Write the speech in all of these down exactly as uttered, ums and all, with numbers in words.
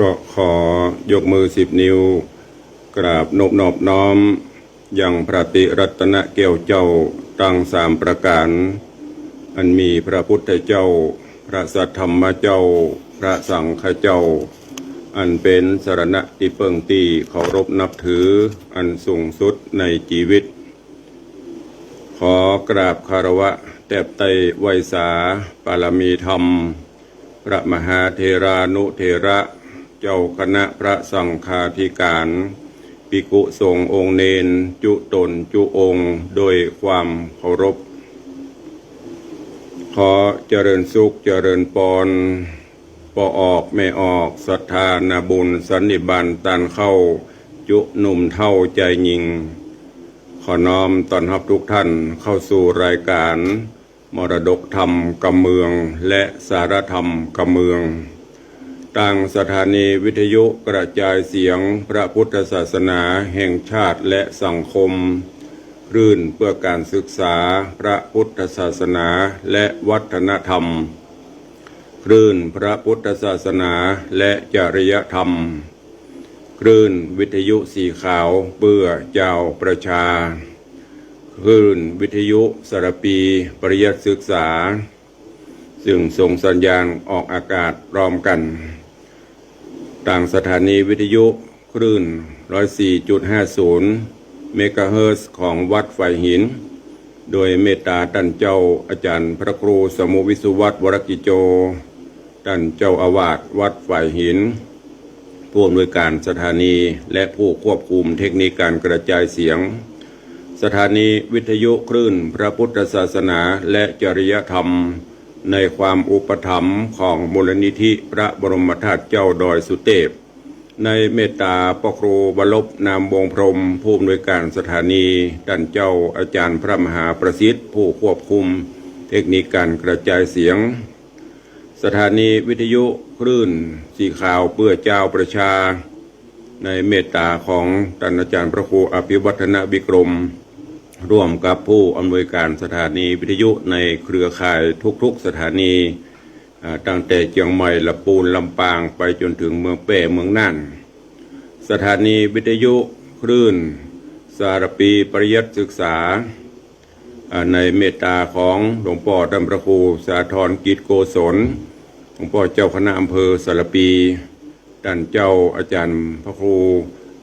ก็ขอยกมือสิบนิ้ว กราบนบนอบน้อม ยังพระติรัตนแก้วเจ้าตังสามประก๋าน อันมีพระพุทธเจ้า พระสัทธรรมเจ้า พระสังฆเจ้า อันเป๋นสรณะตี้เปิ้งตี้เคารพนับถืออันสูงสุดในจีวิต ขอกราบคารวะแตบไต้ไหว้สาปารมีธรรม พระมหาเถรานุเถระ เจ้าคณะพระสังฆาธิก๋าน ภิกขุสงฆ์องค์เณรจุ๊ต๋นจุ๊องค์ โดยความเคารพ ขอเจริญสุขเจริญปอน ป้อออกแม่ออก ศรัทธานาบุญสันนิบาตต้านเข้า จุ๊หนุ่มเฒ่าจายญิง ขอน้อมต้อนฮับทุกท่านเข้าสู่รายก๋าน มรดกธรรมกำเมือง และสารธรรมกำเมือง ตางสถานีวิทยุกระจายเสียงพระพุทธศาสนาแห่งชาติและสังคม คลื่นเพื่อการศึกษาพระพุทธศาสนาและวัฒนธรรม คลื่นพระพุทธศาสนาและจริยธรรม คลื่นวิทยุสีขาวเปื้อจาวประชา คลื่นวิทยุสารภีปริยัติศึกษา ซึ่งส่งสัญญาณออกอากาศพร้อมกั๋น ตางสถานีวิทยุคลื่น ร้อยสี่จุดห้าศูนย์ เมกะเฮิรตซ์ ของวัดฝายหิน โดยเมตตาต้านเจ้าอาจ๋ารย์พระครูสมุห์วิสุวัฒน์ วรกิจโจ ต้านเจ้าอาวาสวัดฝายหิน ผู้อำนวยก๋านสถานี และผู้ควบคุมเทคนิคก๋านกระจายเสียง สถานีวิทยุคลื่นพระพุทธศาสนาและจริยธรรม ในความอุปถัมภ์ของมูลนิธิพระบรมธาตุเจ้าดอยสุเตพ ในเมตตาพระครูวรรบ นามวงศ์พรหม ผู้อำนวยก๋านสถานี ต้านเจ้าอาจ๋ารย์พระมหาประสิทธิ์ ผู้ควบคุมเทคนิคก๋านกระจายเสียง สถานีวิทยุคลื่นสีขาวเปื้อจาวประชา ในเมตตาของต้านอาจ๋ารย์พระครูอภิวัฒนวิกรม ร่วมกับผู้อำนวยก๋านสถานีวิทยุในเครือข่ายทุกๆสถานี อ่า ตั้งแต่เจียงใหม่ ละปูน ลำปาง ไปจ๋นเถิงเมืองแป้ เมืองน่าน สถานีวิทยุคลื่นสารภีปริยัติศึกษา อ่า ในเมตตาของหลวงป้อต้านพระครูสาธรกิจโกศล หลวงป้อเจ้าคณะอำเภอสารภี ต้านเจ้าอาจ๋ารย์พระครู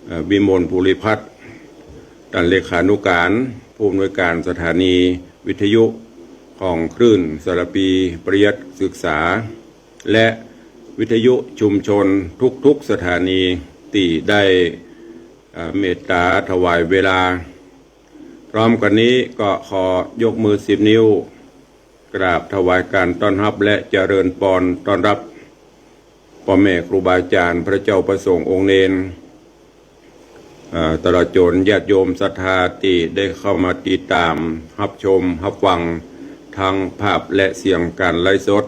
เอ่อ วิมลภูริพัฒน์ ต้านเลขานุก๋าน ผู้อำนวยก๋านสถานีวิทยุของคลื่นสารภีปริยัติศึกษา และวิทยุชุมชนทุกๆสถานีตี้ได้ เอ่อ เมตตาถวายเวลา พร้อมกั๋นนี้ก็ขอยกมือสิบนิ้ว กราบถวายก๋านต้อนฮับและเจริญปอนต้อนฮับ ป้อแม่ครูบาอาจ๋ารย์ พระเจ้าพระสงฆ์องค์เณร เอ่อ ตลอดจ๋นญาติโยมศรัทธาตี้ได้เข้ามาติดต๋ามฮับชมฮับฟัง ตึงภาพและเสียงก๋านไลฟ์สด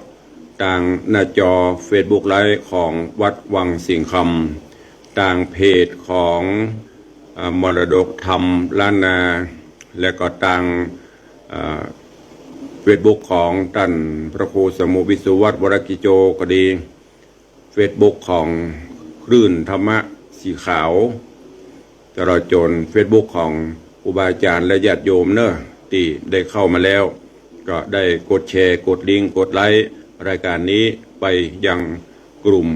ตางหน้าจอเฟซบุ๊กไลฟ์ของวัดวังสิงห์คำ ตางเพจของ เอ่อ มรดกธรรมล้านนา และก็ตาง เอ่อ เฟซบุ๊กของต้านพระครูสมุห์วิสุวัฒน์ วรกิจโจ ก็ดี เฟซบุ๊กของคลื่นธรรมะสีขาว ตลอดจ๋นเฟซบุ๊กของครูบาอาจ๋ารย์และญาติโยมเนาะ ตี้ได้เข้ามาแล้ว ก็ได้กดแชร์ กดลิงก์ กดไลก์รายก๋านนี้ไปยังกลุ่ม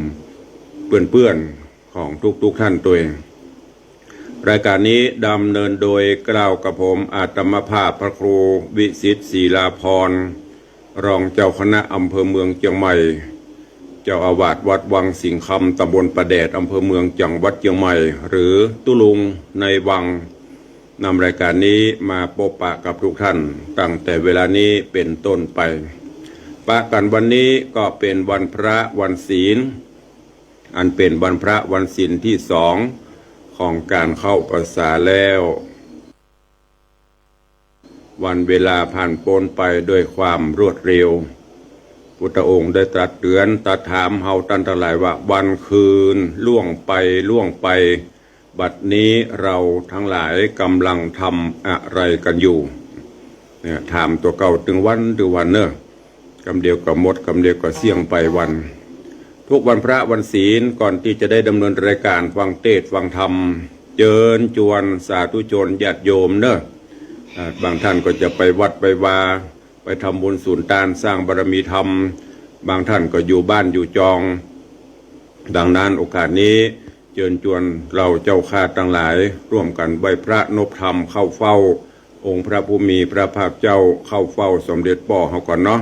เปื้อนๆของทุกๆท่านตวย รายก๋านนี้ดำเนินโดยเกล้ากระผมอาตมาภาพพระครูวิสิทธิ์ ศิลาภรณ์ รองเจ้าคณะอำเภอเมืองเจียงใหม่ เจ้าอาวาสวัดวังสิงห์คำ ตำบลป่าแดด อำเภอเมือง จังหวัดเจียงใหม่ หรือตุ๊ลุงในวัง นำรายก๋านนี้มาปบปะกับทุกท่าน ตั้งแต่เวลานี้เป๋นต้นไป ปะกั๋นวันนี้ก็เป๋นวันพระวันศีล อันเป๋นวันพระวันศีลตี้สองของก๋านเข้าพรรษาแล้ว วันเวลาผ่านป๊นไปด้วยความรวดเร็ว พุทธองค์ได้ตรัสเตื๋อน ตรัสถามเฮาต้านตังหลายว่า วันคืนล่วงไปล่วงไป บัดนี้เราตังหลายก๋ำลังทำอะไรกั๋นอยู่ เนี่ย ถามตั๋วเก่าตึงวันตึงวันเนาะ กำเดียวก็หมด กำเดียวก็เสี้ยงไปวัน ทุกวันพระวันศีล ก่อนตี้จะได้ดำเนินรายการฟังเทศน์ฟังธรรม เจิญจวนสาธุชนญาติโยมเนอะ อ่า บางท่านก็จะไปวัดไปวา ไปทำบุญสุนตานสร้างบารมีธรรม บางท่านก็อยู่บ้านอยู่จอง ดังนั้นโอกาสนี้เจิญจวนเฮาเจ้าข้าตังหลาย ร่วมกั๋นไหว้พระนบธรรมเข้าเฝ้า องค์พระผู้มีพระภาคเจ้า เข้าเฝ้าสมเด็จป้อเฮาก่อนเนาะ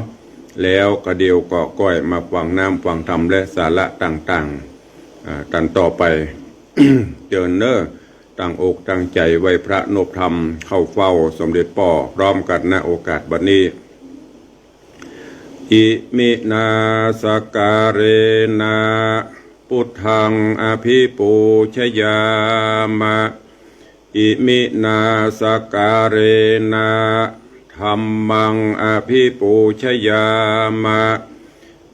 แล้วกระเดี่ยวก็ก้อยมาฟังน้ำฟังธรรมและสาระต่างๆ อ่า ตันต่อไป เจิญเนอะ ตั้งอกตั้งใจ๋ไหว้พระนบธรรมเข้าเฝ้าสมเด็จป้อพร้อมกั๋น ณ โอกาสบัดนี้ Iminā sakkārena buddhaṃ abhipūjayāma. Iminā sakkārena dhammaṃ abhipūjayāma.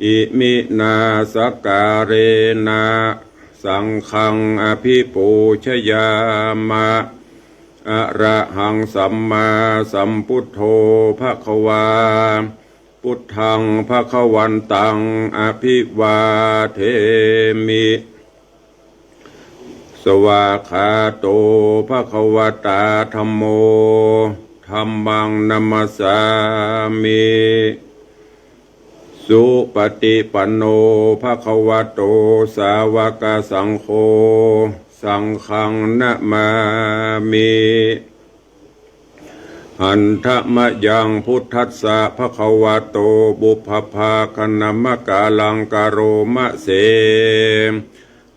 Iminā sakkārena saṅghaṃ abhipūjayāma. Arahaṃ sammāsambuddho bhagavā. Buddhaṃ bhagavantaṃ abhivādemi. Svākkhāto bhagavatā dhammo. Dhammaṃ namassāmi. Supaṭipanno bhagavato sāvakasaṅgho. Saṅghaṃ namāmi. Handa mayaṃ buddhassa bhagavato pubbabhāganamakāraṃ karoma se.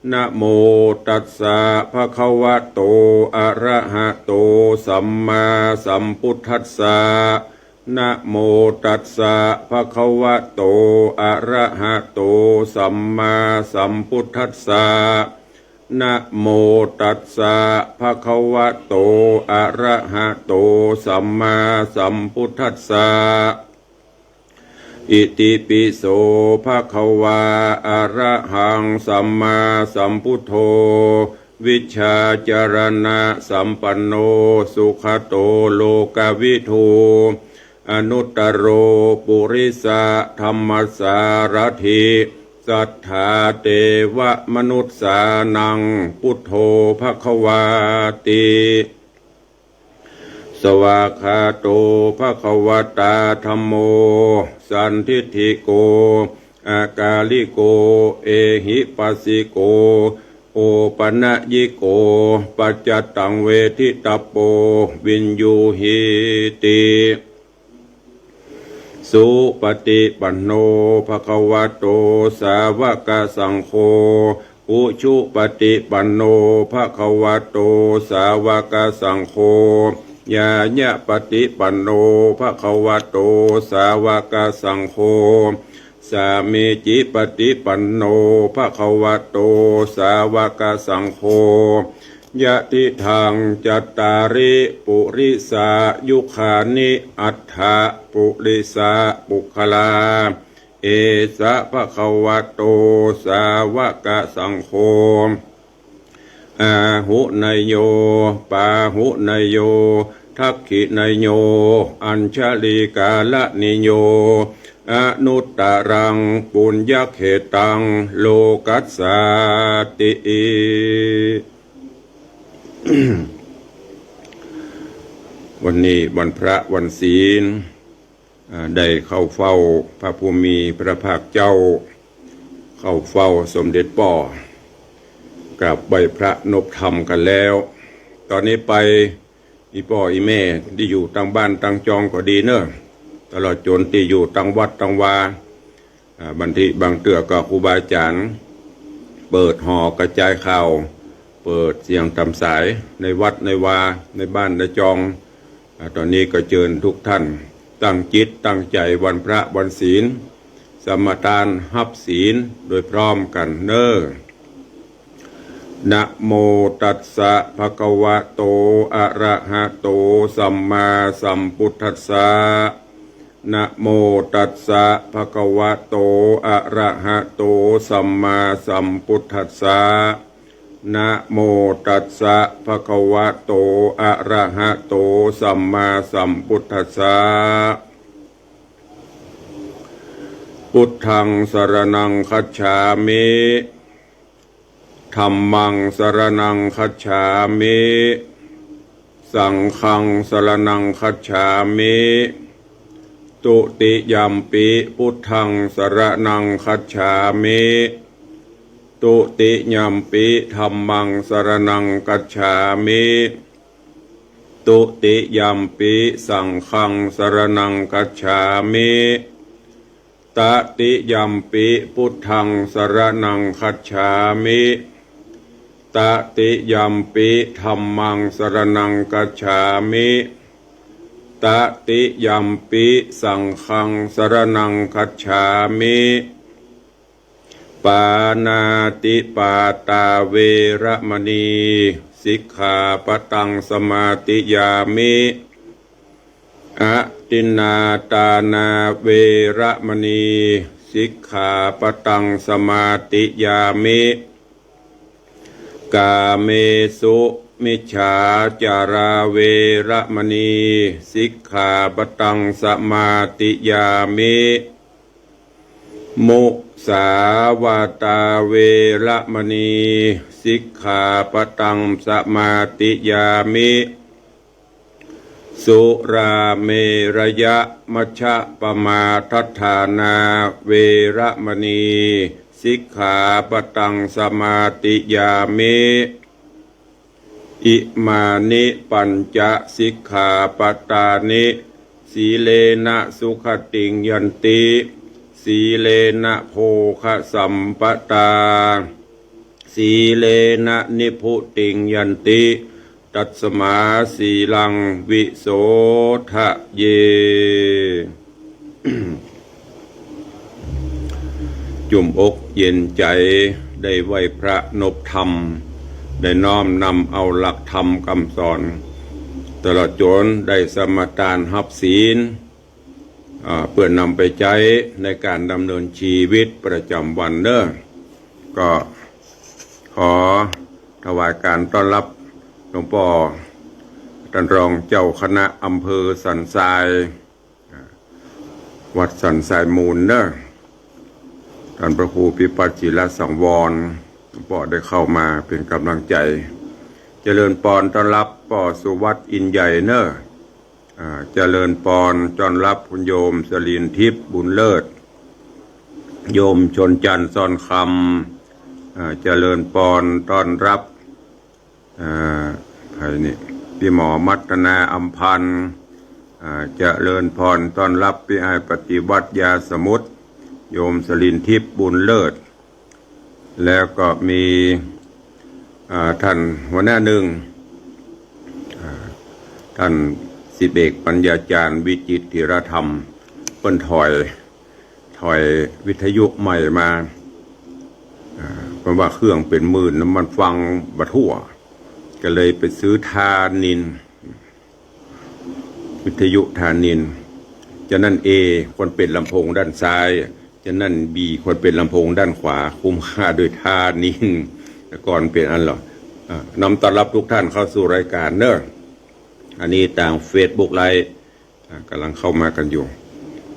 Namo tassa bhagavato arahato sammāsambuddhassa. Namo tassa bhagavato arahato sammāsambuddhassa. Namo tassa bhagavato arahato sammāsambuddhassa. Itipi so bhagavā arahaṃ sammāsambuddho vijjācaraṇasampanno sugato lokavidū anuttaro purisadammasārathi satthā devamanussānaṃ buddho bhagavāti. Svākkhāto bhagavatā dhammo sandiṭṭhiko akāliko ehipassiko opanayiko paccattaṃ veditabbo viññūhīti. Supaṭipanno bhagavato sāvakasaṅgho, ujupaṭipanno bhagavato sāvakasaṅgho, ñāyapaṭipanno bhagavato sāvakasaṅgho, sāmīcipaṭipanno bhagavato sāvakasaṅgho, yadidaṃ cattāri purisayugāni aṭṭha purisapuggalā, esa bhagavato sāvakasaṅgho, āhuneyyo pāhuneyyo dakkhiṇeyyo añjalikaraṇīyo anuttaraṃ puññakkhettaṃ lokassāti. วันนี้วันพระวันศีล อ่า ได้เข้าเฝ้าพระผู้มีพระภาคเจ้า เข้าเฝ้าสมเด็จป้อ กราบไหว้พระนบธรรมกั๋นแล้ว ต๋อนนี้ไป อี่ป้ออี่แม่ตี้อยู่ตังบ้านตังจองก็ดีเน่อ ตลอดจ๋นตี้อยู่ตังวัดตังวา อ่า บางทีบางเตื้อก็ครูบาอาจ๋ารย์ เปิดหอกระจายข่าว เปิดเสียงต๋ามสาย ในวัดในวา ในบ้านในจอง อ่า ต๋อนนี้ก็เจิญทุกท่าน ตั้งจิตตั้งใจ๋วันพระวันศีล สมาทานฮับศีลโดยพร้อมกั๋นเน่อ Namo tassa bhagavato arahato sammāsambuddhassa. Namo tassa bhagavato arahato sammāsambuddhassa. Namo tassa bhagavato arahato sammāsambuddhassa. Buddhaṃ saraṇaṃ gacchāmi. Dhammaṃ saraṇaṃ gacchāmi. Saṅghaṃ saraṇaṃ gacchāmi. Dutiyampi buddhaṃ saraṇaṃ gacchāmi. Dutiyampi dhammaṃ saraṇaṃ gacchāmi. Dutiyampi saṅghaṃ saraṇaṃ gacchāmi. Tatiyampi buddhaṃ saraṇaṃ gacchāmi. Tatiyampi dhammaṃ saraṇaṃ gacchāmi. Tatiyampi saṅghaṃ saraṇaṃ gacchāmi. Pāṇātipātā veramaṇī sikkhāpadaṃ samādiyāmi. Adinnādānā veramaṇī sikkhāpadaṃ samādiyāmi. Kāmesu micchācārā veramaṇī sikkhāpadaṃ samādiyāmi. Musāvādā veramaṇī sikkhāpadaṃ samādiyāmi. Surāmerayamajjapamādaṭṭhānā veramaṇī sikkhāpadaṃ samādiyāmi. Imāni pañca sikkhāpadāni. Sīlena sugatiṃ yanti, sīlena bhogasampadā, sīlena nibbutiṃ yanti, tasmā sīlaṃ visodhaye. จุ่มอกเย็นใจ๋ ได้ไหว้พระนบธรรม ได้น้อมนำเอาหลักธรรมกำสอน ตลอดจ๋นได้สมาทานฮับศีล อ่า เปื้อนำไปใจ๊ในก๋านดำเนินชีวิตประจ๋ำวันเน้อ ก็ขอถวายก๋านต้อนฮับหลวงป้อต้านรองเจ้าคณะอำเภอสันทราย อ่า วัดสันทรายมูลเน้อ ต้านพระครูพิพัฒน์ ศิลสังวร หลวงป้อได้เข้ามาเป๋นก๋ำลังใจ๋ เจริญปอนต้อนฮับป้อสุวัฒน์ อินใหญ่เน้อ อ่า เจริญปอนต้อนฮับคุณโยมสลินทิพย์ บุญเลิศ โยมชนจันทร์ ซ่อนคำ อ่า เจริญปอนต้อนฮับ อ่า ใผนี่ ปี้หมอมัตนา อำพันธ์ อ่า เจริญปอนต้อนฮับปี้อ้ายปฏิวัติ ยาสมุทร โยมสลินทิพย์ บุญเลิศ แล้วก็มี อ่า ต้านหัวหน้านึ่ง อ่า ต้านสิบเอกปัญญาจารย์ วิจิตรธีรธรรม เปิ้นถอย ถอยวิทยุใหม่มา อ่า เปิ้นว่าเครื่องเป๋นหมื่น น้ำมันฟังบ่ทั่ว ก็เลยไปซื้อธานินทร์ วิทยุธานินทร์ จาะนั้น A ควรเป๋นลำโพงด้านซ้าย จาะนั้น B ควรเป๋นลำโพงด้านขวา คุ้มค่าด้วยธานินทร์ แต่ก่อนเป๋นอันเหรอ อ่า นำต้อนฮับทุกท่านเข้าสู่รายการเน้อ อันนี้ตางเฟซบุ๊กไลฟ์ อ่า ก่ำลังเข้ามากั๋นอยู่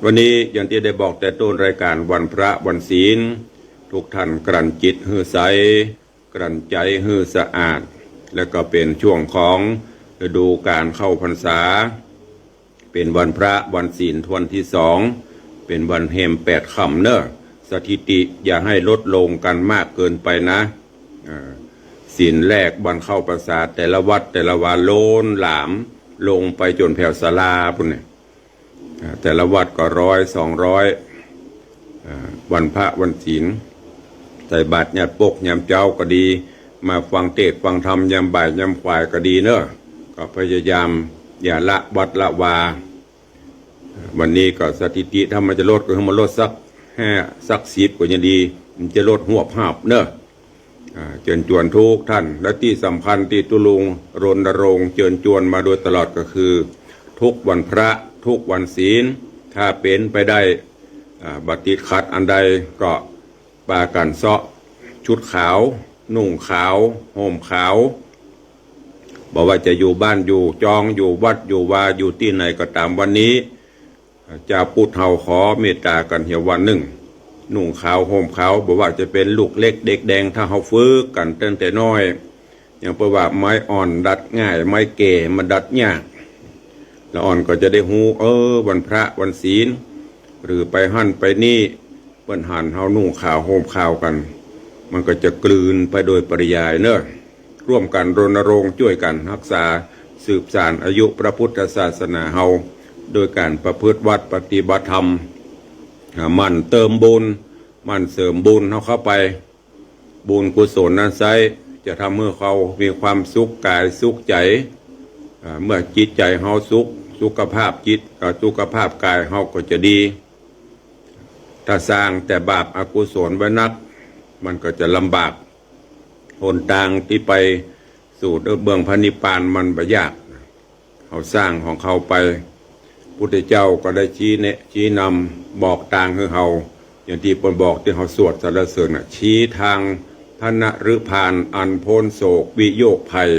วันนี้อย่างตี้ได้บอกแต่ต้นรายการ วันพระวันศีล ทุกท่านกลั่นจิตหื้อใส กลั่นใจ๋หื้อสะอาด แล้วก็เป๋นช่วงของฤดูก๋านเข้าพรรษา เป๋นวันพระวันศีลวันตี้สอง เป๋นวันแฮมแปดค่ำเน้อ สถิติอย่าหื้อลดลงกั๋นมากเกินไปนะ อ่า ศีลแรกวันเข้าพรรษาแต่ละวัดแต่ละวาล้นหลามลงไปจ๋นแผวศาลาปู๊นเนี่ย อ่า แต่ละวัดก็ร้อยสองร้อย อ่า วันพระวันศีล ใส่บาตรญาติโยมยามเจ๊าก็ดี มาฟังเตสน์ฟังธรรมยามบ่ายยามขวายก็ดีเน้อ ก็พยายามอย่าละวัดละวา วันนี้ก็สถิติถ้ามันจะลดก็หื้อมันลดสักห้าสักสิบก็ยังดี มันจะลดหวบหาบเน้อ อ่า เจิญจวนทุกท่าน และตี้สำคัญตี้ตุ๊ลุงรณรงค์เจิญจวนมาโดยตลอดก็คือ ทุกวันพระทุกวันศีล ถ้าเป๋นไปได้ อ่า บ่ติดขัดอันใดก็ปากั๋นเซาะชุดขาว นุ่งขาว ห่มขาว บ่ว่าจะอยู่บ้านอยู่จอง อยู่วัดอยู่วา อยู่ตี้ไหนก็ต๋าม วันนี้ จาวพุทธเฮาขอเมตต๋ากั๋นเหียวันนึ่ง นุ่งขาวห่มขาว บ่ว่าจะเป๋นลูกเล็กเด็กแดง ถ้าเฮาฝึกกั๋นตั้งแต่น้อย อย่างเปิ้นว่าไม้อ่อนดัดง่าย ไม้แก่มันดัดยาก ละอ่อนก็จะได้ฮู้ เออ วันพระวันศีล หรือไปหั้นไปนี่ เปิ้นหันเฮานุ่งขาวห่มขาวกั๋น มันก็จะกลืนไปโดยปริยายเนาะ ร่วมกั๋นรณรงค์จ้วยกั๋นฮักษาสืบสานอายุพระพุทธศาสนาเฮา โดยก๋านประพฤติวัตรปฏิบัติธรรม อ่า หมั่นเติมบุญ หมั่นเสริมบุญเฮาเข้าไป บุญกุศลนั้นไซร้จะทำหื้อเฮามีความสุขก๋ายสุขใจ๋ อ่า เมื่อจิตใจ๋เฮาสุข สุขภาพจิตกับสุขภาพก๋ายเฮาก็จะดี ถ้าสร้างแต่บาปอกุศลไว้นัก มันก็จะลำบาก หนตางตี้ไปสู่เบื้องพระนิพพานมันบ่ยาก เฮาสร้างของเฮาไป พุทธเจ้าก็ได้ชี้แนะชี้นำบอกตางหื้อเฮา อย่างตี้เปิ้นบอกตี้เฮาสวดสรรเสริญน่ะ ชี้ตางพระนฤพานอันป๊นโศกวิโยคภัย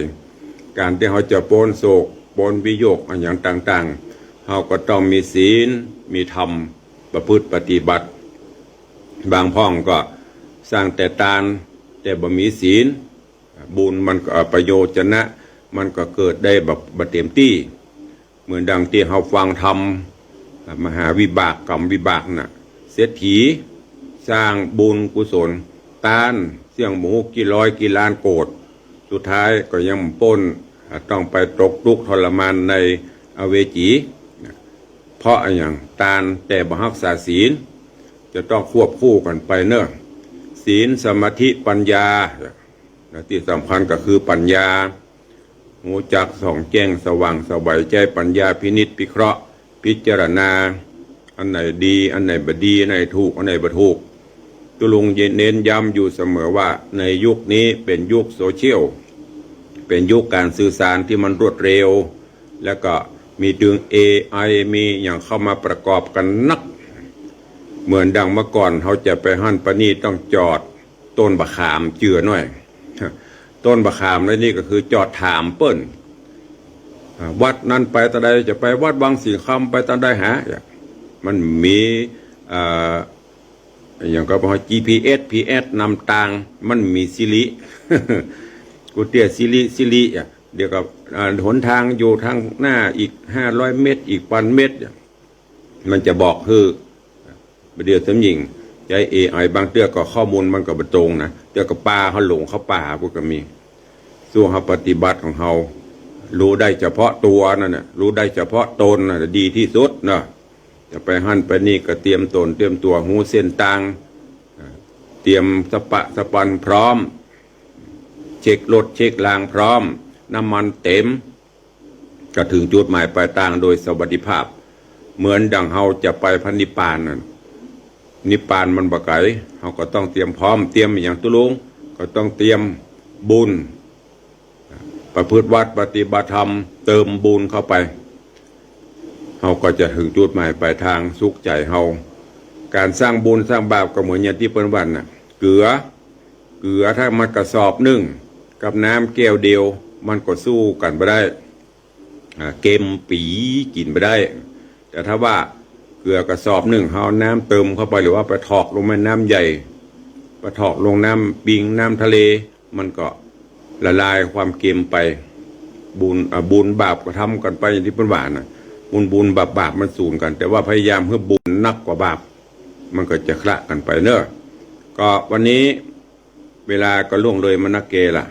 ก๋านตี้เฮาจะป๊นโศกป๊นวิโยคอะหยังต่างๆ เฮาก็ต้องมีศีล มีธรรม ประพฤติปฏิบัติ บางพ่องก็สร้างแต่ตาน แต่บ่มีศีล บุญมันก็ เอ่อ ประโยชนะ มันก็เกิดได้บ่ บ่เต๋มตี้ เหมือนดังตี้เฮาฟังธรรม มหาวิบากกรรมวิบากน่ะ เศรษฐีสร้างบุญกุศล ตานเสี้ยงบ่ฮู้กี่ร้อยกี่ล้านโกด สุดท้ายก็ยังบ่ป๊น อ่า ต้องไปตกทุกข์ทรมานในอเวจี เพราะอะหยัง ตานแต่บ่ฮักษาศีล จะต้องควบคู่กั๋นไปเนาะ ศีล สมาธิ ปัญญา นะ ตี้สำคัญก็คือปัญญา ฮู้จักส่องแจ้งสว่างไสว ใจ๊ปัญญาพินิจพิเคราะห์ พิจารณา อันไหนดี อันไหนบ่ดี อันไหนถูก อันไหนบ่ถูก ตุ๊ลุงเน้นย้ำอยู่เสมอว่าในยุคนี้เป๋นยุคโซเชียล เป๋นยุคก๋านสื่อสารตี้มันรวดเร็ว แล้วก็มีตึง เอไอ มีหยังเข้ามาประกอบกั๋นนัก เหมือนดังเมื่อก่อนเฮาจะไปหั้นไปนี่ต้องจอดต้นบ่าขามเจือหน้อย ต้นบ่าขามในนี่ก็คือจอดถามเปิ้น อ่า วัดนั้นไปตางใด จะไปวัดวังสิงห์คำไปตางใดหา มันมี เอ่อ อะหยังก็บอก จีพีเอส พีเอส นำตาง มันมีสิริ กูเตี้ยสิริ สิริอะ เดี๋ยวก็ อ่า หนตางอยู่ตางหน้าอีกห้าร้อยเมตร อีกปันเมตรอะ มันจะบอกหื้อ บ่าเดี่ยวสมหญิงใจ๊ เอไอ บางเตื้อก็ข้อมูลมันก็บ่ตรงนะ เตื้อก็ปาเฮาหลงเข้าป่าพุ้นก็มี สู้เฮาปฏิบัติของเฮา ฮู้ได้เฉพาะตั๋วนั่นน่ะ ฮู้ได้เฉพาะตนน่ะ ดีตี้สุดเนาะ จะไปหั้นไปนี่ก็เตรียมตนเตรียมตั๋ว ฮู้เส้นตาง อ่า เตรียมสะปะสะปันพร้อม เช็ครถเช็คลางพร้อม น้ำมันเต๋ม ก็เถิงจุดหมายปลายตางโดยสวัสดิภาพ เหมือนดังเฮาจะไปพระนิพพานนั่น นิพพานมันบ่ไก๋ เฮาก็ต้องเตรียมพร้อม เตรียมอะหยังตุ๊ลุง ก็ต้องเตรียมบุญ ประพฤติวัตรปฏิบัติธรรม เติมบุญเข้าไป เฮาก็จะเถิงจุดหมายปลายตางสุขใจ๋เฮา ก๋านสร้างบุญสร้างบาปก็เหมือนอย่างตี้เปิ้นว่าน่ะ เกลือ เกลือถ้ามันกระสอบนึ่งกับน้ำแก้วเดียว มันก็สู้กั๋นบ่ได้ อ่า เก็มปี๋กิ๋นบ่ได้ แต่ถ้าว่าเกลือกระสอบนึ่ง เฮาเอาน้ำเติมเข้าไป หรือว่าไปถอกลงแม่น้ำใหญ่ ไปถอกลงน้ำปิง น้ำทะเล มันก็ละลายความเก็มไป บุญ อ่า บุญบาปก็ทำกั๋นไปอย่างตี้เปิ้นว่าน่ะ บุญบุญบาปบาปมันสูนกั๋น แต่ว่าพยายามหื้อบุญนักกว่าบาป มันก็จะคละกั๋นไปเนาะ ก็วันนี้เวลาก็ล่วงเลยมานักแก่ละ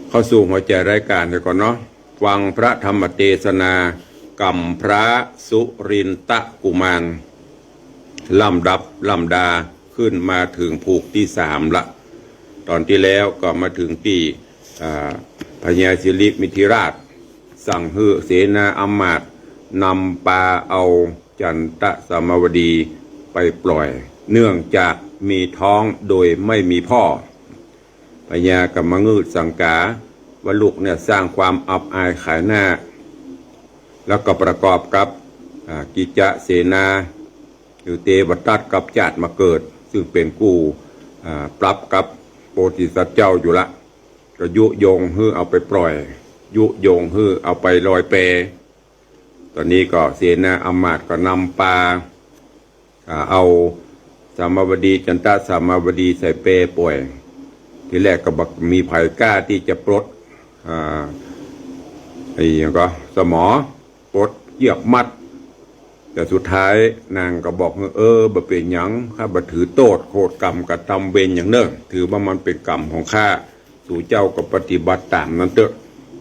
เข้าสู่หัวใจ๋รายก๋านเสียก่อนเนาะ ฟังพระธรรมเตสนา กำพร้าสุรินทกุมาร ลำดับลำดาขึ้นมาเถิงผูกตี้สามละ ต๋อนตี้แล้วก็มาเถิงตี้ อ่า พญาสิริมิถิราช สั่งหื้อเสนาอำมาตย์นำปาเอาจันตสามาวดีไปปล่อย เนื่องจากมีท้องโดยไม่มีพ่อ พญาก็มางืดสังกาว่าลูกเนี่ยสร้างความอับอายขายหน้า แล้วก็ประกอบกับ อ่า กิจจเสนา หรือเตวทัตกับจาตุมาเกิด ซึ่งเป๋นกู้ อ่า ปรับกับโพธิสัตว์เจ้าอยู่ละ ก็ยุยงหื้อเอาไปปล่อย ยุยงหื้อเอาไปลอยแป ต๋อนนี้ก็เสนาอำมาตย์ก็นำปา อ่า เอา สามาวดี จันตะสามาวดีใส่แปป่อย ทีแรกก็บ่มีใผกล้าตี้จะปลด อ่า ไอ้หยังก็ สมอ ปลดเยื้อกมัด แต่สุดท้ายนางก็บอก เออ บ่เป๋นหยัง ข้าบ่ถือโต้ษ โต้ษก๋รรมกระตำเวรหยังเน่อ ถือว่ามันเป๋นก๋รรมของข้า สูเจ้าก็ปฏิบัติต๋ามนั้นเต๊อะ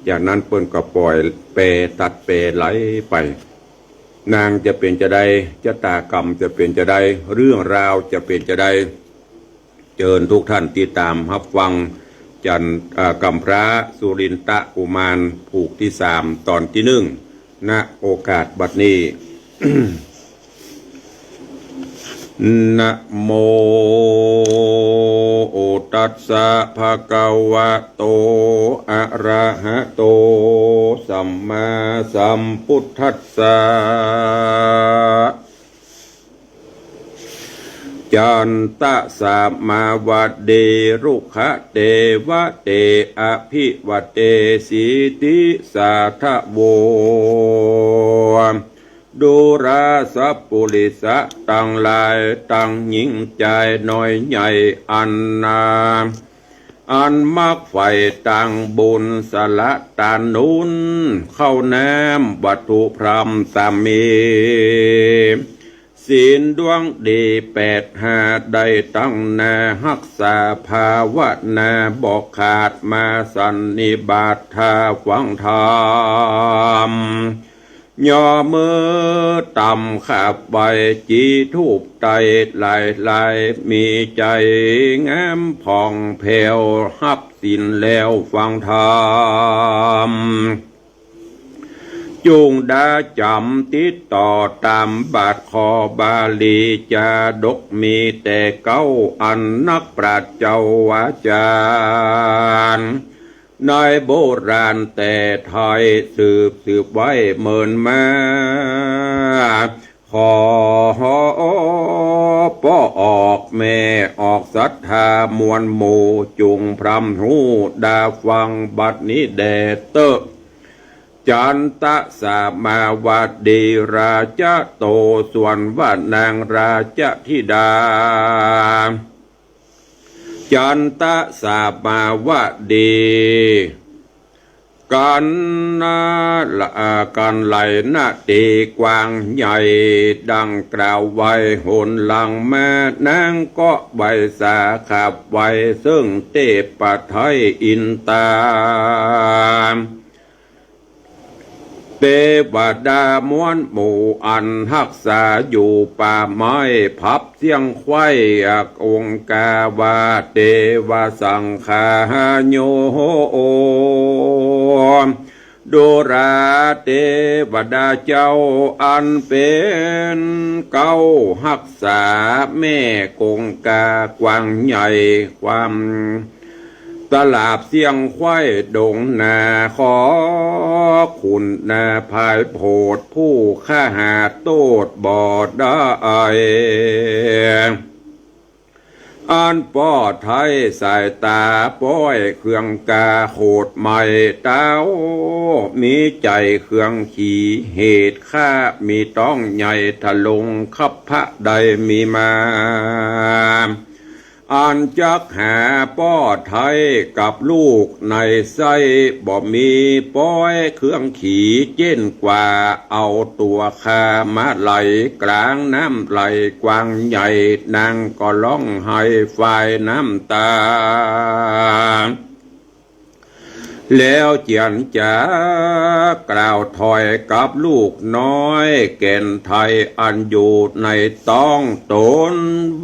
จากนั้นเปิ้นก็ป่อยแปตัดแปไหลไป นางจะเป๋นจาใด จะตากรรมจะเป๋นจาใด เรื่องราวจะเป๋นจาใด เจิญทุกท่านติดต๋ามฮับฟัง จัน อ่า กำพร้าสุรินทกุมารผูกตี้สาม ต๋อนตี้นึ่ง ณ โอกาสบัดนี้ นะโมตัสสะ ภะคะวะโต อะระหะโต สัมมาสัมพุทธัสสะ จันตะสามาวดี รุกขะเตวะเต อะภิวะเตสีติสาทะโว ดูราสะปุริสะตังหลาย ตังญิงจายน้อยใหญ่อันนา อันมักใฝ่ตางบุญสละตานุน ข้าวน้ำวัตถุพร่ำสามี ศีลดวงดีแปดห้าได้ตั้งหน้า ฮักษาภาวนาบ่ขาด มาสันนิบาตถ้าฟังธรรม ย่อมือต่ำขาบไหว้ จีธูปไต้หลายๆ มีใจ๋งามผ่องแผ้ว ฮับศีลแล้วฟังธรรม จุ่งดาจ๋ำติดต่อต๋ามบาท ข้อบาลีจาดกมีแต่เก้า อันนักปราชญ์เจ้าอาจ๋ารย์ ในโบราณแต่ไทย สืบสืบไว้เมินมา ขอป้อออกแม่ออกศรัทธามวลหมู่ จุ่งพร่ำฮู้ดาฟังบัดนี้แด่เต๊อะ จันตะสามาวดี ราชะโต ส่วนว่านางราชธิดา จันตะสามาวดี กั๋นนะละ อ่า กั๋นไหลนะเต๋กว้างใหญ่ ดังกล่าวไว้หนหลังมา นางก็ไหว้สาขับไหว้เซิ่งเตพไทยอินตา เตวดามวลหมู่อันฮักษาอยู่ป่าไม้ ผับเสี้ยงไคว้องค์กาว่า เตวะสังฆาโย ดูราเตวดาเจ้าอันเป๋นเก๊าฮักษาแม่กงกากว้างใหญ่ ความ ตลาบเสี้ยงไคว้ดงนา ขอคุณนาภายโผด ผู้ข้าหาโต้ษบ่ได้ อันป้อไท้สายต๋าป้อยเครื่องกาโขดไหม้ เต้ามีใจ๋เครื่องขี่ เหตุข้ามีต๊องใหญ่ทะลง คับพระใดมีมา อันจักหาป้อไท้กับลูกในไส้ บ่มีป้อยเครื่องขี่เจ๊นกว่า เอาตั๋วข้ามาไหลกลางน้ำไหลกว้างใหญ่ นางก็ฮ้องไห้ฝ่ายน้ำต๋า แล้วเจียรจากล่าวถ้อยกับลูกน้อยแก่นไทยอันอยู่ในต๊องต๋น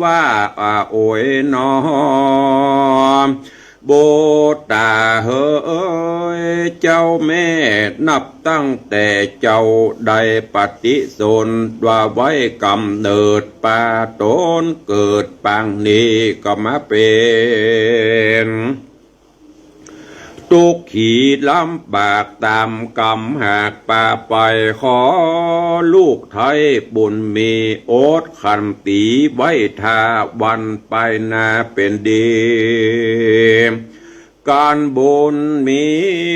ว่า อา โอยหนอ บุตรเอ๋ย เจ้าแม่นับตั้งแต่เจ้าได้ปฏิสนธิว่าไว้ก๋ำเนิดปาต๋นเกิดปางนี้ก็มาเป๋น ตุ๊กขีลำบากต๋ามกรรมหากปาไป ขอลูกไท้บุญมีอดขันตีไว้ถ้าวันไปหน้าเป๋นดี ก๋านบุญมี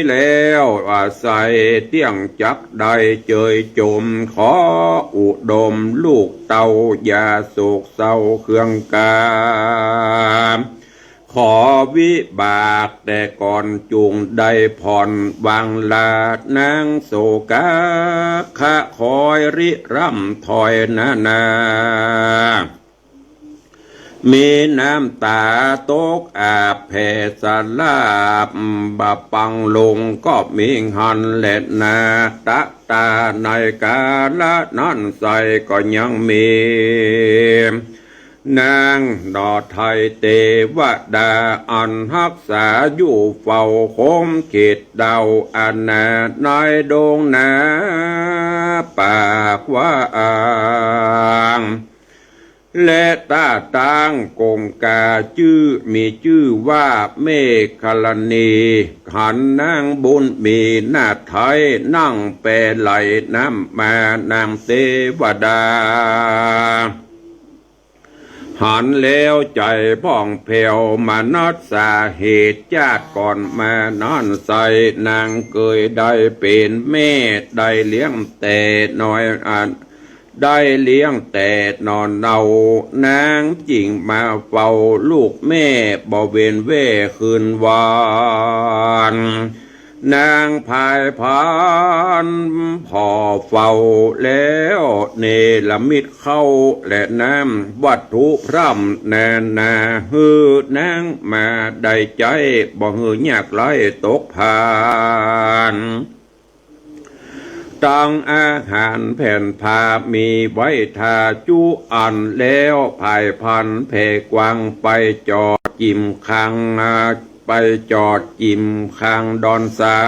แล้ว อาศัยเตี้ยงจักได้เจยจม ขออุดมลูกเต้าอย่าโศกเศร้าเคืองกา ขอวิบากแต่ก่อนจุ่งได้ผ่อนวางลานางโศกา คะคอยริร่ำถอยนานา มีน้ำต๋าตกอาบแผ่สะหลาบ บ่าปังลงก็มีหันแลนา ตะต๋าในกาละนั้นไส้ก็ยังมี นางหน่อไทยเตวดา อันฮักษาอยู่เฝ้าคมเขตดาวอาณา ในดงนาปากว้าง และต๋าตางกงกาจื้อ มีจื้อว่าเมขลานี หันนางบุญมีนาถไทย นั่งแปไหลน้ำมานางเตวดา หันแล้วใจ๋ผ่องแผ้ว มนัสสาเหตุจาติก่อนมานั้นไส้ นางเกยได้เป๋นแม่ ได้เลี้ยงแต่น้อยอัน ได้เลี้ยงแต่หน่อเนา นางจึงมาเฝ้าลูกแม่ บ่เว้นแว่คืนวัน นางพายพานผ่อเฝ้าแล้ว เนรมิตข้าวและน้ำ วัตถุพร่ำนานา หื้อนางมาได้ใจ๊ บ่หื้อยากไร้ตกพาน ตังอาหารแผ่นผ้ามีไว้ทาจุอัน แล้วพายพานแผ่กว้างไปจอดจิ่มคัง ไปจอดจิ่มคังดอนทรา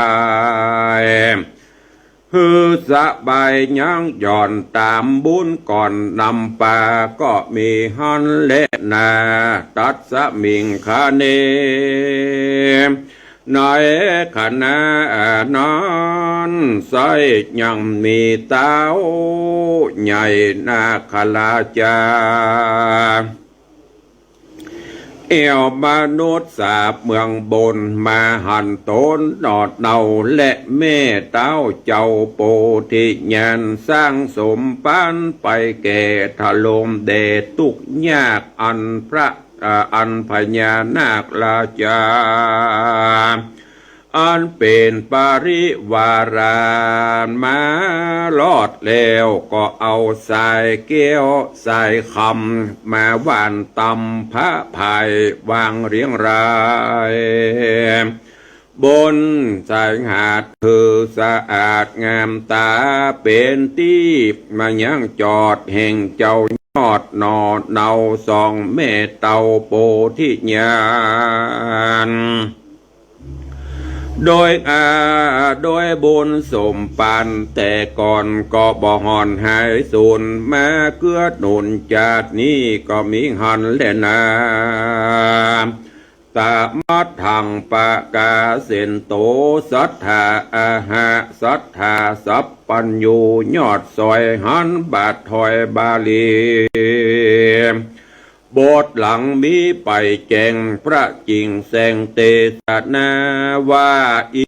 ย หื้อสบายยังหย่อนต๋ามบุญก่อนนำปา ก็มีหันแลนา ตัสมิงคเน ในขณะนั้นไส้ยังมีเต๊าใหญ่นาคราชา แอ่วมนุษย์สาบเมืองบน มาหันต๋นหน่อเนา และแม่เต๊าเจ้าโปธิญาณ สร้างสมปันไปแก่ทะลมแดดตุ๊กข์ยาก อันพระ อ่า อันพญานาคราชา อันเป๋นปริวารา มารอดแล้วก็เอาสายแก้วสายคำ มาหว่านตำพระพายวางเรียงราย บนสายหาดคือสะอาดงามต๋า เป๋นตี้มายังจอดแห่งเจ้ายอดหน่อเนาสองแม่เต้าโปธิญาณ โดย อ่า โดยบุญสมปันแต่ก่อนก็บ่ห่อนหายสูญ มาเกื้อหนุนจาตินี้ก็มีหันแลนา ตะมัทธังปะกาเสนโต สัตถาอาหะ สัตถาสัพพัญญู ยอดสอยหันบาทถอยบาลี บทหลังมีไปแจ้งพระจิ่งแสงเตสนาว่า อิ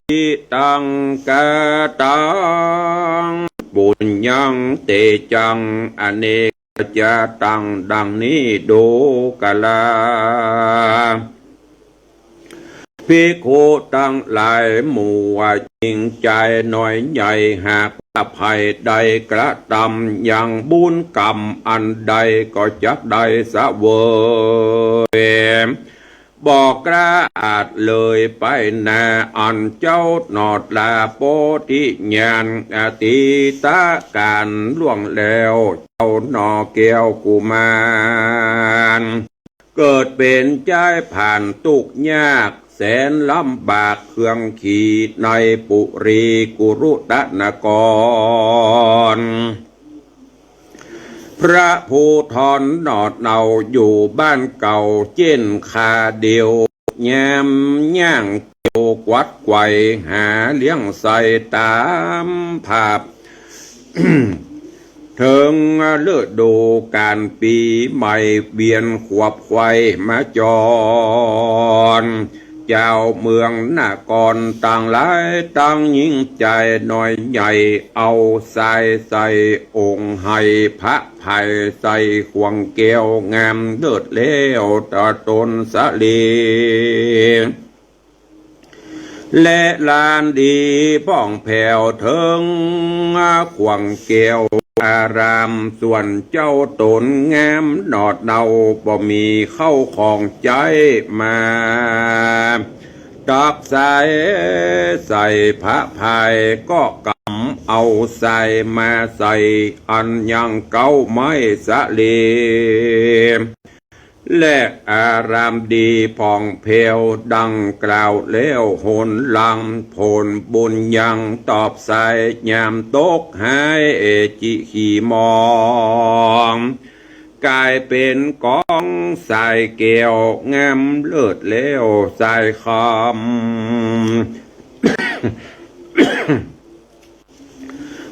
ตังกะตัง ปุญญัง เตจัง อเนก จาตัง ดังนี้ดูกรา ภิกขุตังหลายหมู่ว่า ญิงจายน้อยใหญ่ หากว่าใผได้กระตำยังบุญกรรมอันใดก็จักได้เสวย บ่กล้าอาจเลยไปนา อันเจ้าหน่อลาโปธิญาณ อตีตกาลล่วงแล้ว เจ้าหน่อแก้วกุมาร เกิดเป๋นจายผ่านตุ๊กข์ยากแสนลำบากเคืองขีในปุรีกุรุตนคร พระภูธรหน่อเนาอยู่บ้านเก่าเจ๊นคาเดียว ยามย่างเกี่ยวกวัดไขว่หาเลี้ยงไส้ต๋ามภาพ เถิงฤดูก๋านปี๋ใหม่เวียนขวบไขว่มาจร เจ้าเมืองนครตังหลายตังหญิงจายน้อยใหญ่ เอาทรายใส่องค์ไห้พระไพร่ใส่ข่วงแก้วงามเลิศแล้วต๋อต๋นสะเล และลานดีผ่องแผ้วเถิงข่วงแก้วอาราม ส่วนเจ้าต๋นงามหนอดเนา บ่มีเข้าของใจ๊มา ตักทรายใส่พระไพร่ ก็กำเอาทรายมาใส่อันยังเก๊าไม้สะเล และอารามดีผ่องแผ้วดังกล่าวแล้วหนหลัง ผลบุญยังตอบทรายยามตกหายเอจิขี่มอง ก๋ายเป๋นก๋องทรายแก้วงามเลิศแล้วทรายคำ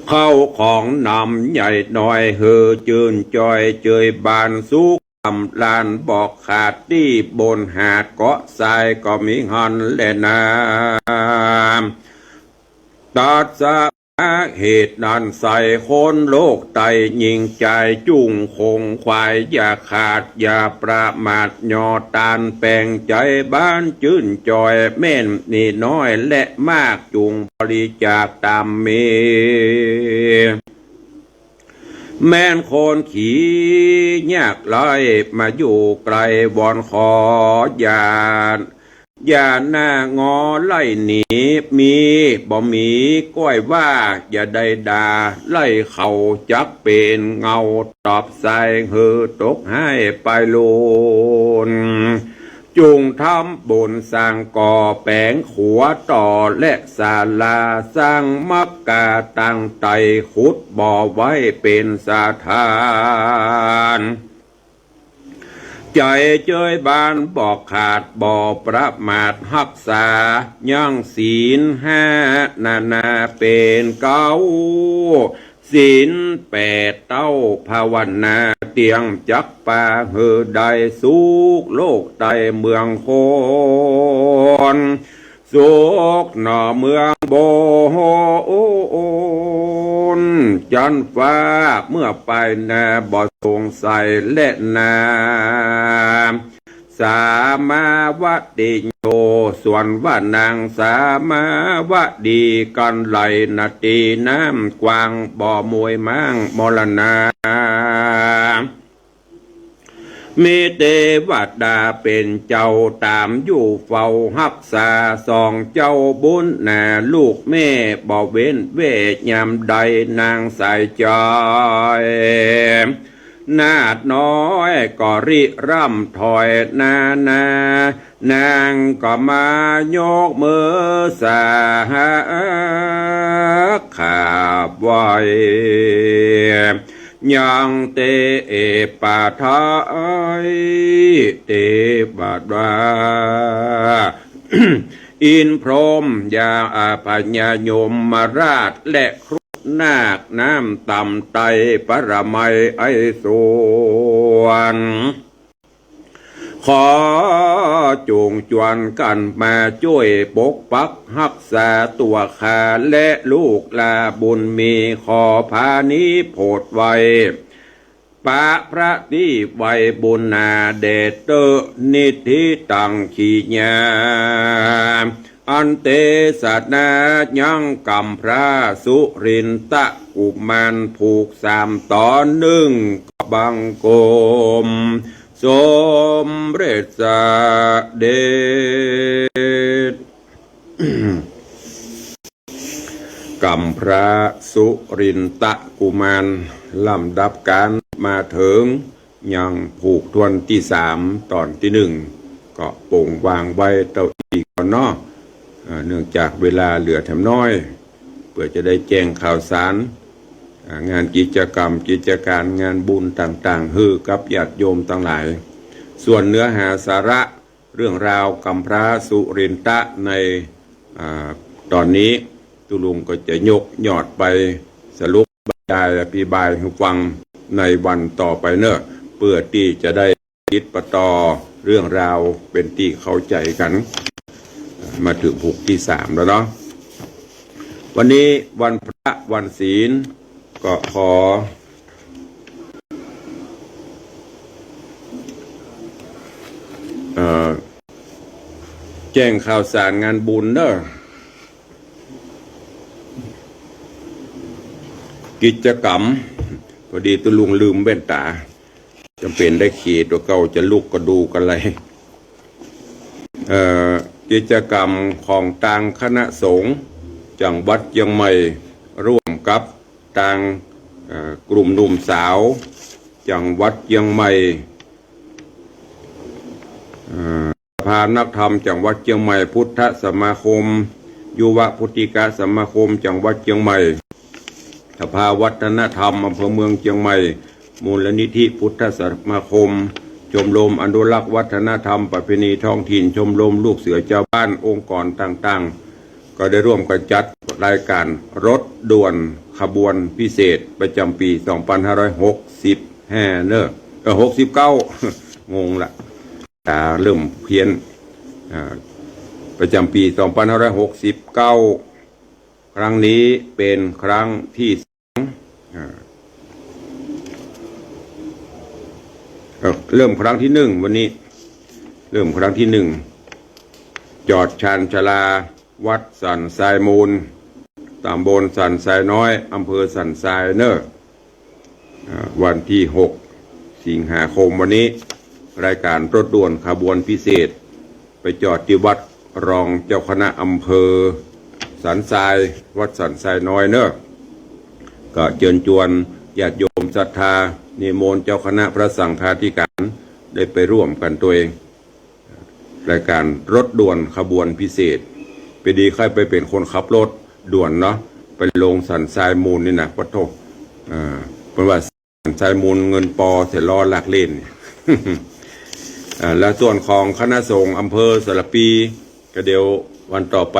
เข้าของนำใหญ่น้อยหื้อจื้นจ่อยเจยบานสุข สำราญบ่ขาดตี้บนหาดเกาะทรายก็มีหั้นแลนา ตัสสะ เหตุนั้นไส้คนโลกใต้หญิงจายจุ่งคงขวายอย่าขาดอย่าประมาท หย่อตานแป๋งใจ๋บานจื้นจ่อย แม่นมีน้อยและมากจุ่งบริจาคต๋ามมี แม่นคนขี้ยากไร้มาอยู่ไกลวอนขออย่า อย่าหน้างอไล่หนี มีบ่มีก้อยว่าอย่าได้ด่า ไล่เขาจักเป๋นเงาตอบทรายหื้อตกหายไปลูน จุ่งทำบุญสร้างก่อแป๋งขัวต่อและศาลา สร้างมักกาตั้งไต้ขุดบ่อไว้เป๋นสถาน ใจ๋เจยบานบ่ขาดบ่ประมาทฮักษา ยังศีลห้านานาเป๋นเก๊า ศีลแปดเต้าภาวนา เตียงจักปาหื้อได้สุขโลกใต้เมืองคน สุขหน่อเมืองบน จั๊นฟ้าเมื่อไปนาบ่สงสัยและนา สามาวติโย ส่วนว่านางสามาวดี กั๋นไหลนาตีน้ำกว้าง บ่มวยม้างมรณา มีเตวดาเป๋นเจ้าต๋ามอยู่เฝ้าฮักษา สองเจ้าบุญนาลูกแม่ บ่เว้นเว้ยยามใดนางสายใจ๋ นาฏน้อยก็ริร่ำถอยนานา นางก็มายกมือสาขาบไหว้ ยังเตปะไทยเตวดา อินทร์พรหมยาพญายมราช และครุฑนาคน้ำต่ำไตรปรมัยไอสวรรค์ ขอจุ่งจวนกั๋นมาจ้วยปกปักฮักษาตั๋วข้าและลูกหล้าบุญมี ขอผานี้โผดไว้ ปะพระตี้ไว้บุญนาแด่เต๊อะ นิทธิตัง ขีญา อันเตสนายังกำพร้าสุรินทะกุมารผูกสามต๋อนนึ่ง ก็บังคมสมเร็จเสด็จ กำพร้าสุรินทะกุมาร ลำดับก๋านมาเถิงยังผูกถ้วนตี้สามต๋อนตี้นึ่ง ก็ปงวางไว้เต้าอี้ก่อนเนาะ อ่า เนื่องจากเวลาเหลือแถมน้อย เปื้อจะได้แจ้งข่าวสาร อ่า งานกิจกรรมกิจก๋านงานบุญต่างๆ หื้อกับญาติโยมตังหลาย ส่วนเนื้อหาสาระ เรื่องราวกำพร้าสุรินทะใน อ่า ต๋อนนี้ตุ๊ลุงก็จะยกยอดไปสรุปบรรยายอภิบายหื้อฟังในวันต่อไปเน่อ เปื้อตี้จะได้ติดปะต่อเรื่องราวเป๋นตี้เข้าใจ๋กั๋น มาเถิงผูกตี้สามแล้วเนาะ วันนี้วันพระวันศีล ก็ขอ เอ่อ แจ้งข่าวสารงานบุญเนาะ กิจกรรม พอดีตุ๊ลุงลืมแว่นต๋า จ๋ำเป๋นได้เขยตั๋วเก่า จะลุกก็ดูกันเลย เอ่อ กิจกรรมของตางคณะสงฆ์จังหวัดเจียงใหม่ ร่วมกับตาง เอ่อ กลุ่มหนุ่มสาวจังหวัดเจียงใหม่ เอ่อ สภานักธรรมจังหวัดเจียงใหม่ พุทธสมาคม ยุวพุทธิกสมาคมจังหวัดเจียงใหม่ สภาวัฒนธรรมอำเภอเมืองเจียงใหม่ มูลนิธิพุทธสมาคม ชมรมอนุรักษ์วัฒนธรรมประเพณีท้องถิ่น ชมรมลูกเสือชาวบ้าน องค์กรต่างๆ ก็ได้ร่วมกันจัดรายการรถด่วนขบวนพิเศษประจ๋ำปี๋ สองปันห้าร้อยหกสิบห้า เนอะ เออ หกสิบเก้า งงละ ต๋าเริ่มเพี้ยน อ่า ประจ๋ำปี๋ สองปันห้าร้อยหกสิบเก้า ครั้งนี้เป๋นครั้งตี้สอง อ่า เอ่อ เริ่มครั้งตี้หนึ่ง วันนี้ เริ่มครั้งตี้หนึ่ง จอดชานชาลาวัดสันทรายมูล ตำบลสันทรายน้อย อำเภอสันทรายเนอะ อ่า วันตี้หก สิงหาคม วันนี้ รายการรถด่วนขบวนพิเศษ ไปจอดตี้วัดรองเจ้าคณะอำเภอสันทราย วัดสันทรายน้อยเนอะ ก็เจิญจวนญาติโยมศรัทธา นิมนต์เจ้าคณะพระสังฆาธิการได้ไปร่วมกั๋นตวย รายการรถด่วนขบวนพิเศษ พอดีใค่ไปเป๋นคนขับรถด่วนเนาะ ไปลงสันทรายมูลนี่นะ ปะโธ่ อ่า เปิ้นว่าสันทรายมูลเงินปอเสียล้อลากเล่น อ่า และส่วนของคณะสงฆ์อำเภอสารภี ก็เดี๋ยววันต่อไป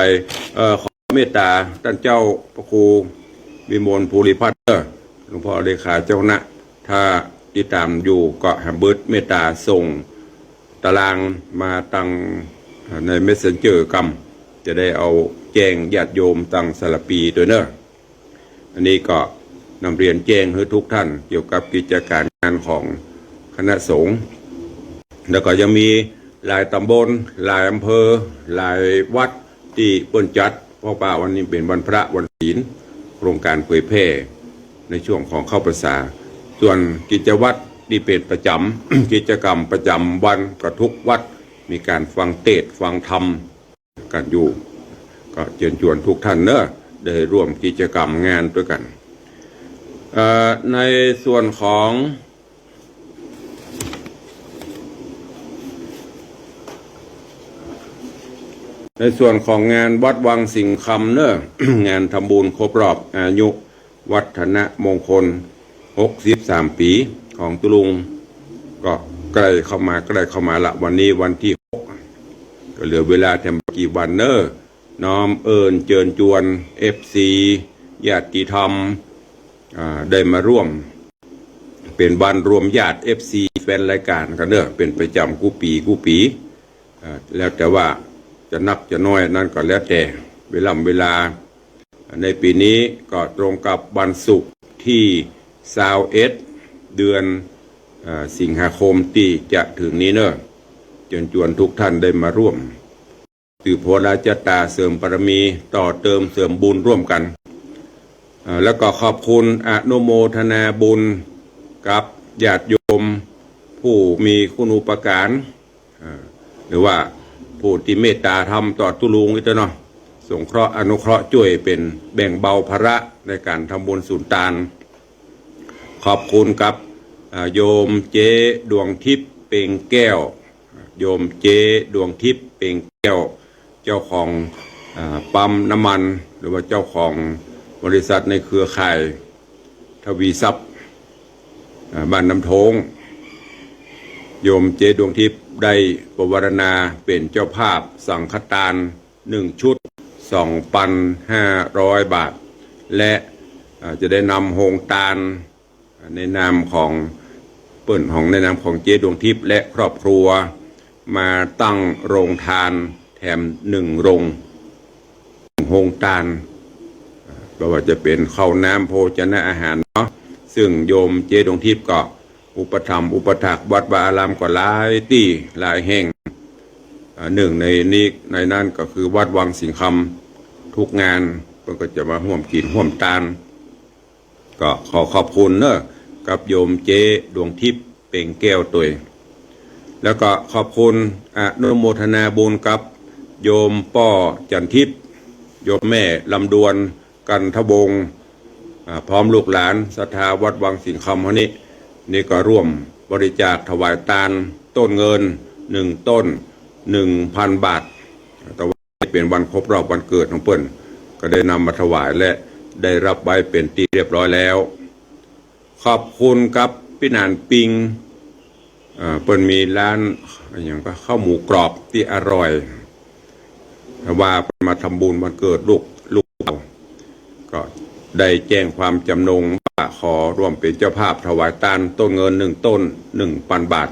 เอ่อ ขอเมตต๋าต้านเจ้าพระครูวิมลภูริพัฒน์เนอะ หลวงพ่อเลขาเจ้าคณะ ถ้าติดต๋ามอยู่ก็หื้อเมตต๋าส่งตารางมาตัง ในเมสเซนเจอร์กำ จะได้เอาแจ้งญาติโยมตังสารภีตวยเนอะ อันนี้ก็นำเรียนแจ้งหื้อทุกท่านเกี่ยวกับกิจการงานของคณะสงฆ์ แล้วก็ยังมีหลายตำบล หลายอำเภอ หลายวัดตี้เปิ้นจัด เพราะว่าวันนี้เป๋นวันพระวันศีล โครงการเผยแผ่ในช่วงของเข้าพรรษา ส่วนกิจวัตรตี้เป๋นประจ๋ำ กิจกรรมประจ๋ำวันก็ทุกวัดมีก๋านฟังเตสน์ฟังธรรมกั๋นอยู่ ก็เจิญจวนทุกท่านเนอะ ได้ร่วมกิจกรรมงานตวยกั๋น เอ่อ ในส่วนของ ในส่วนของงานวัดวังสิงห์คำเนอะ งานทำบุญครบรอบอายุวัฒนมงคล หกสิบสามปี๋ของตุ๊ลุง ก็ใก้เข้ามา ใก้เข้ามาละ วันนี้วันตี้หก ก็เหลือเวลาแถมบ่กี่วันเนอะ น้อมเอิญเจิญจวน เอฟซี ญาติธรรม อ่า ได้มาร่วม เป๋นวันรวมญาติ เอฟซี แฟนรายก๋านกั๋นเนอะ เป๋นประจ๋ำกู้ปี๋กู้ปี๋ อ่า แล้วแต่ว่าจะนักจะน้อยนั้นก็แล้วแต่เวล่ำเวลา ในปี๋นี้ก็ตรงกับวันศุกร์ตี้ซาวเอ็ด เดือน อ่า สิงหาคมตี้จะเถิงนี้เนอะ เจิญจวนทุกท่านได้มาร่วม สืบโหราชะต๋า เสริมบารมี ต่อเติมเสริมบุญร่วมกั๋น เอ่อ แล้วก็ขอบคุณอนุโมทนาบุญกับญาติโยมผู้มีคุณูปการ เอ่อ หรือว่าผู้ตี้เมตต๋าธรรมต่อตุ๊ลุงนี่เนาะ สงเคราะห์อนุเคราะห์จ้วยเป๋นแบ่งเบาภาระในก๋านทำบุญสุนตาน ขอบคุณกับ อ่า โยมเจ๊ดวงทิพย์ เปงแก้ว โยมเจ๊ดวงทิพย์ เปงแก้ว เจ้าของ อ่า ปั๊มน้ำมัน หรือว่าเจ้าของบริษัทในเครือข่ายทวีทรัพย์ อ่า บ้านน้ำโท้ง โยมเจ๊ดวงทิพย์ได้ปวารณาเป๋นเจ้าภาพสังฆตาน หนึ่งชุด สองปันห้าร้อยบาท และ อ่า จะได้นำโฮงตาน ในนามของเปิ้น ของในนามของเจ๊ดวงทิพย์และครอบครัว มาตั้งโฮงตาน แถมหนึ่งโรง โฮงตาน บ่ว่าจะเป๋นข้าวน้ำโภชนะอาหารเนาะ ซึ่งโยมเจ๊ดวงทิพย์ก็อุปถัมภ์อุปถากวัดวาอารามก็หลายตี้หลายแห่ง อ่า นึ่งในนี้ ในนั้นก็คือวัดวังสิงห์คำ กู้งานเปิ้นก็จะมาฮ่วมกิ๋นฮ่วมตาน ก็ขอขอบคุณเนาะ กับโยมเจ๊ดวงทิพย์ เปล่งแก้วตวย แล้วก็ขอบคุณอนุโมทนาบุญกับโยมป้อจันทิพย์ โยมแม่ลำดวน กันทวงศ์ อ่า พร้อมลูกหลานศรัทธาวัดวังสิงห์คำเฮานี้ นี่ก็ร่วมบริจาคถวายตานต้นเงินหนึ่งต้น หนึ่งพันบาท แต่ว่าเป๋นวันครบรอบวันเกิดของเปิ้น ก็ได้นำมาถวายและได้ฮับไว้เป๋นตี้เรียบร้อยแล้ว ขอบคุณกับปี้หนานปิง เอ่อ เปิ้นมีร้านอะหยังก็ข้าวหมูกรอบตี้อร่อย แต่ว่าเปิ้นมาทำบุญวันเกิดลูก ลูกสาว ก็ได้แจ้งความจำนงว่าขอร่วมเป๋นเจ้าภาพถวายตานต้นเงินหนึ่งต้น หนึ่งพันบาท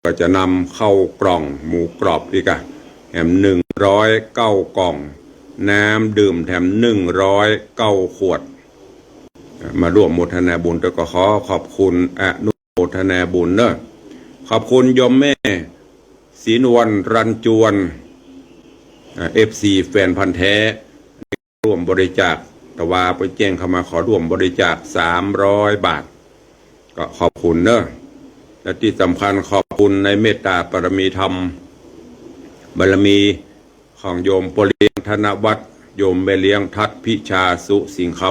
ก็จะนำข้าวกล่องหมูกรอบอีกอะ แถมหนึ่งร้อยเก้ากล่อง น้ำดื่มแถมหนึ่งร้อยเก้าขวด มาร่วมโมทนาบุญ แล้วก็ขอขอบคุณอนุโมทนาบุญเนาะ ขอบคุณโยมแม่ศรีนวลรันจวน อ่า เอฟซี แฟนพันธุ์แท้ ร่วมบริจาค แต่ว่าเปิ้นแจ้งเข้ามาขอร่วมบริจาคสามร้อยบาท ก็ขอบคุณเนาะ และตี้สำคัญขอบคุณในเมตตาบารมีธรรม บารมีของโยมป้อเลี้ยงธนวัฒน์ โยมแม่เลี้ยงทัดพิชาสุสิงห์ค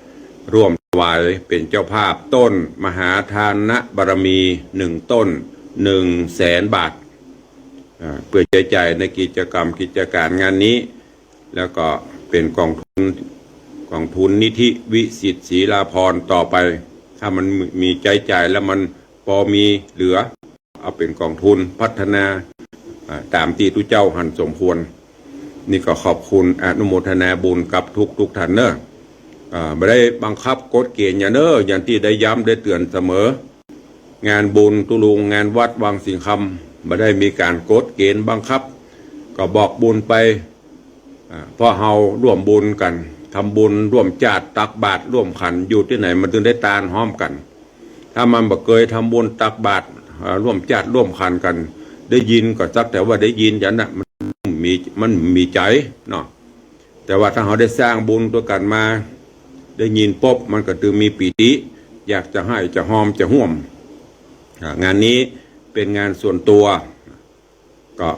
ำ ร่วมถวายเป๋นเจ้าภาพต้นมหาทานบารมีหนึ่งต้น หนึ่งแสนบาท อ่า เปื้อใจ๊จ่ายในกิจกรรมกิจก๋านงานนี้ แล้วก็เป๋นก๋องทุน ก๋องทุนนิธิวิสิทธิ์ศรีลาภรณ์ต่อไป ถ้ามันมีใจ๊จ่ายแล้วมันปอมีเหลือ เอาเป๋นก๋องทุนพัฒนา อ่า ต๋ามตี้ตุ๊เจ้าหันสมควร นี่ก็ขอบคุณอนุโมทนาบุญกับทุกๆ ท่านเนาะ อ่า บ่ได้บังคับกฎเก๋ณฑ์หยังเนาะ อย่างตี้ได้ย้ำได้เตื๋อนเสมอ งานบุญตุ๊ลุงงานวัดวังสิงห์คำ บ่ได้มีก๋านกฎเก๋ณฑ์บังคับ ก็บอกบุญไป อ่า เพราะเฮาร่วมบุญกั๋น ทำบุญร่วมจ้าด ตักบาตรร่วมขัน อยู่ตี้ไหนมันตึงได้ตานฮ้อมกั๋น ถ้ามันบ่เกยทำบุญตักบาตร อ่า ร่วมจ้าดร่วมขันกั๋น ได้ยินก็สักแต่ว่าได้ยินอย่างนั้นน่ะ มันมี มันมีใจ๋เนาะ แต่ว่าถ้าเฮาได้สร้างบุญตวยกั๋นมา ได้ยินปุ๊บมันก็ตึงมีปีติ อยากจะให้จะฮอมจะฮ่วม อ่า งานนี้เป๋นงานส่วนตัว ก็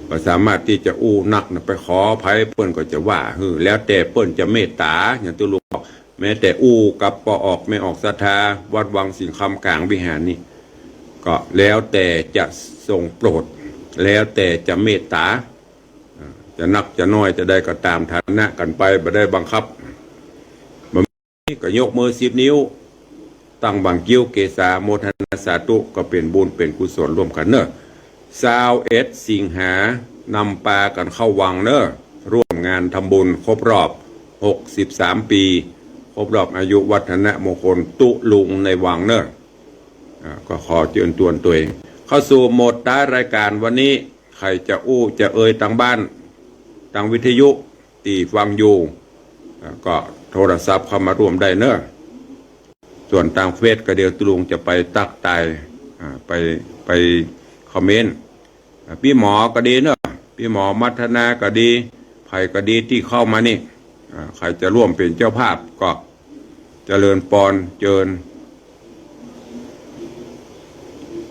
ก็สามารถตี้จะอู้นักนะ ไปขอใผเปิ้นก็จะว่า หื้อ แล้วแต่เปิ้นจะเมตต๋า อย่างตุ๊ลุงบอก แม้แต่อู้กับป้อออกแม่ออกศรัทธา วัดวังสิงห์คำก๋างวิหารนี่ ก็แล้วแต่จะทรงโปรด แล้วแต่จะเมตต๋า อ่า จะนักจะน้อยจะใดก็ต๋ามฐานะกั๋นไป บ่ได้บังคับ นี่ก็ยกมือสิบนิ้ว ตั้งบั้งกิ้วเกษา โมทนาสาธุ ก็เป๋นบุญเป๋นกุศลร่วมกั๋นเนาะ ซาวเอ็ดสิงหา นำปากั๋นเข้าวังเนาะ ร่วมงานทำบุญครบรอบหกสิบสามปี๋ ครบรอบอายุวัฒนมงคลตุ๊ลุงในวังเนาะ อ่า ก็ขอเจิญจวนตวย เข้าสู่โหมดต๊ายรายก๋านวันนี้ ใผจะอู้จะเอ่ยตางบ้าน ตางวิทยุ ตี้ฟังอยู่ อ่า ก็โทรศัพท์เข้ามาร่วมได้เนาะ ส่วนตางเฟซก็เดี๋ยวตุ๊ลุงจะไปตั๊กตาย อ่า ไป ไปคอมเมนต์ อ่า ปี้หมอก็ดีเนาะ ปี้หมอมัทนาก็ดี ใผก็ดีตี้เข้ามานี่ อ่า ใผจะร่วมเป๋นเจ้าภาพก็เจริญปอนเจิญ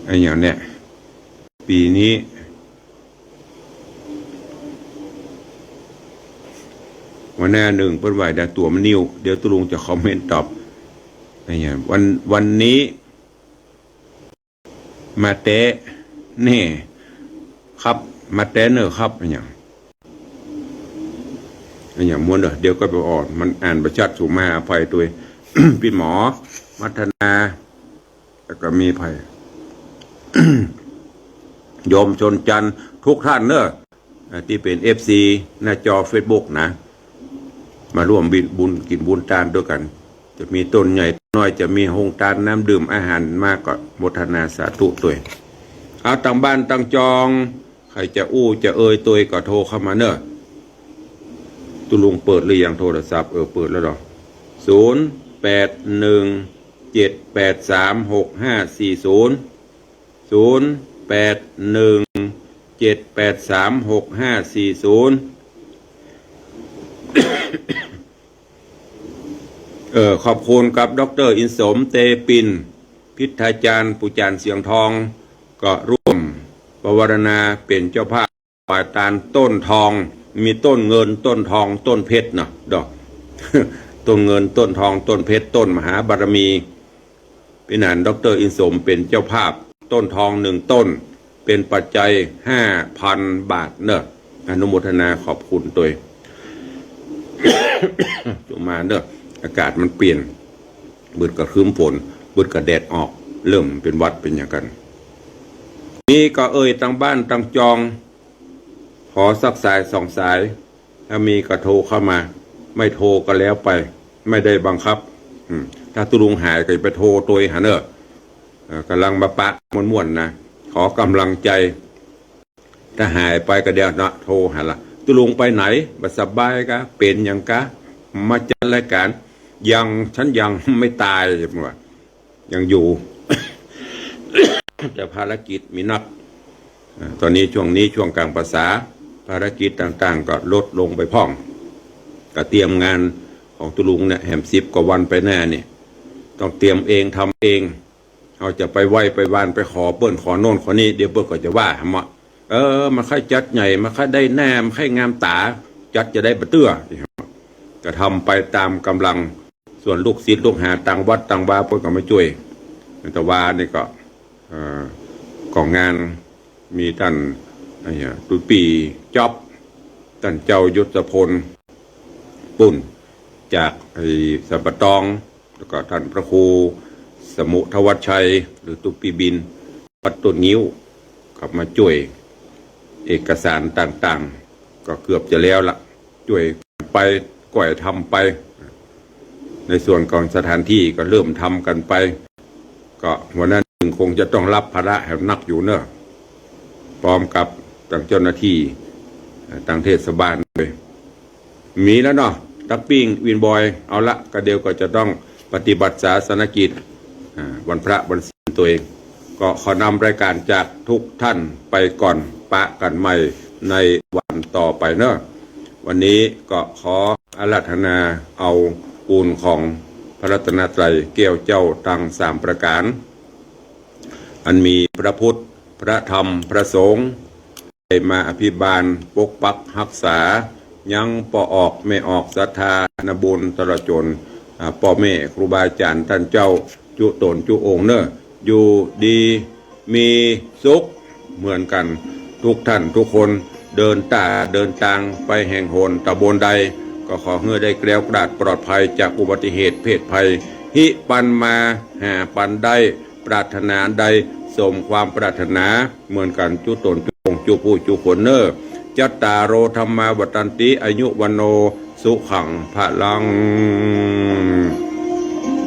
อะหยังเนี่ย ปี๋นี้ หัวหน้านึ่งเปิ้นไหว้ดาตั๋วมันนิ่ว เดี๋ยวตุ๊ลุงจะคอมเมนต์ตอบ อะหยัง วัน วันนี้ มาแต๊แน่ครับ มาแต๊เน่อครับ อะหยัง อะหยังม้วนเด้อ เดี๋ยวก็ไปอ่อน มันอ่านบ่ชัด สูมาอภัยตวย ปี้หมอ มัทนา แล้วก็มีใผ โยมชนจันทร์ทุกท่านเนาะ อ่า ตี้เป๋นเอฟซี หน้าจอเฟซบุ๊กนะ มาร่วมบินบุญกิ๋นบุญตานตวยกั๋น จะมีต้นใหญ่ต้นน้อย จะมีโฮงตานน้ำดื่มอาหารมาก็โมทนาสาธุตวย เอาตางบ้านตางจอง ใผจะอู้จะเอ่ยตวยก็โทรเข้ามาเน่อ ตุ๊ลุงเปิดหรือยังโทรศัพท์ เออ เปิดแล้วเหรอ ศูนย์แปดหนึ่งเจ็ดแปดสามหกห้าสี่ศูนย์ ศูนย์แปดหนึ่งเจ็ดแปดสามหกห้าสี่ศูนย์ เออ ขอบคุณกับด็อกเตอร์อินสม เตปิน พิทยาจารย์ ปู่จ๋ารย์เสียงทอง ก็ร่วมปวารณาเป๋นเจ้าภาพ ฝ่ายตานต้นทอง มีต้นเงิน ต้นทอง ต้นเพชรเนาะ ดอก ต้นเงิน ต้นทอง ต้นเพชร ต้นมหาบารมี ปี้หนานด็อกเตอร์อินสมเป๋นเจ้าภาพ ต้นทองหนึ่งต้น เป๋นปัจจัยห้าพันบาทเน่อ อนุโมทนาขอบคุณตวย จุมาเน่อ อากาศมันเปลี่ยน บึดก็ครึ้มฝน บึดก็แดดออก เริ่มเป๋นหวัดเป๋นหยังกั๋น มีก็เอ่ยตังบ้านตังจอง ขอสักสายสองสาย ถ้ามีก็โทรเข้ามา ไม่โทรก็แล้วไป ไม่ได้บังคับ อืม ถ้าตุ๊ลุงหายก็จะไปโทรตวยหันเน่อ เอ่อ ก่ำลังมาปะม่วนๆ นะ ขอก๋ำลังใจ๋ ถ้าหายไปก็เดี๋ยวเนาะ โทรหาละ ตุ๊ลุงไปไหน บ่สบายกา เป๋นหยังกา มาจัดรายก๋าน ยัง ฉันยังไม่ตาย ว่า ยังอยู่ แต่ภารกิจมีนัก อ่า ต๋อนนี้ช่วงนี้ช่วงก๋างพรรษา ภารกิจต่างๆ ก็ลดลงไปพ่อง ก็เตรียมงานของตุ๊ลุงเนี่ย แหมสิบกว่าวันไปหน้านี่ ต้องเตรียมเองทำเอง เฮาจะไปไหว้ไปวานไปขอเปิ้นขอโน่นขอนี่ เดี๋ยวเปิ้นก็จะว่าหาเฮา เออ มันใค่จัดใหญ่ มันใค่ได้หน้า มันใค่งามต๋า จัดจะได้บ่เตื้อ ก็ทำไปต๋ามก๋ำลัง ส่วนลูกศิษย์ลูกหาตางวัดตางวาเปิ้นก็มาจ้วย แต่วานี่ก็ เอ่อ ก่องานมีต้าน ไอ้เหีย ตุ๊ปี้จ๊อบ ต้านเจ้ายศพล ปุ้น จากไอ้สันป่าตอง แล้วก็ต้านพระครูสมุทวัชชัย หรือตุ๊ปี้บิน วัดต้นงิ้ว ก็มาจ้วยเอกสารต่างๆ ก็เกือบจะแล้วละ จ้วยไป ก้อยทำไป ในส่วนของสถานที่ก็เริ่มทำกั๋นไป ก็หัวหน้าหนึ่งคงจะต้องรับภาระแหมนักอยู่เน่อ พร้อมกับตางเจ้าหน้าที่ เอ่อ ตางเทศบาลด้วย มีแล้วเนาะ ตั๊กปิ้ง วินบอย เอาละ ก็เดี๋ยวก็จะต้องปฏิบัติศาสนกิจ อ่า วันพระวันศีลตวย ก็ขอนำรายก๋านจากทุกท่านไปก่อน ปะกั๋นใหม่ในวันต่อไปเน่อ วันนี้ก็ขออาราธนาเอาปูนของพระรัตนตรัยแก้วเจ้าตังสามประก๋าน อันมีพระพุทธ พระธรรม พระสงฆ์ ได้มาอภิบาลปกปักฮักษา ยังป้อออกแม่ออกศรัทธา นาบุญตลอดจ๋น อ่า ป้อแม่ครูบาอาจ๋ารย์ต้านเจ้า จุ๊ต๋นจุ๊องค์เน่อ อยู่ดีมีสุขเหมือนกั๋นทุกท่านทุกคน เดินต๋าเดินตางไปแห่งหนต๋ำบลใด ก็ขอหื้อได้แคล้วคลาดปลอดภัยจากอุบัติเหตุเพศภัย ฮิปันมาหาปันได้ ปรารถนาอันใดสมความปรารถนาเหมือนกั๋น จุ๊ต๋นจุ๊องค์ จุ๊ผู้จุ๊คนเน่อ จัตตาโร ธัมมา วัฑฒันติ อายุ วัณโณ สุขัง พลัง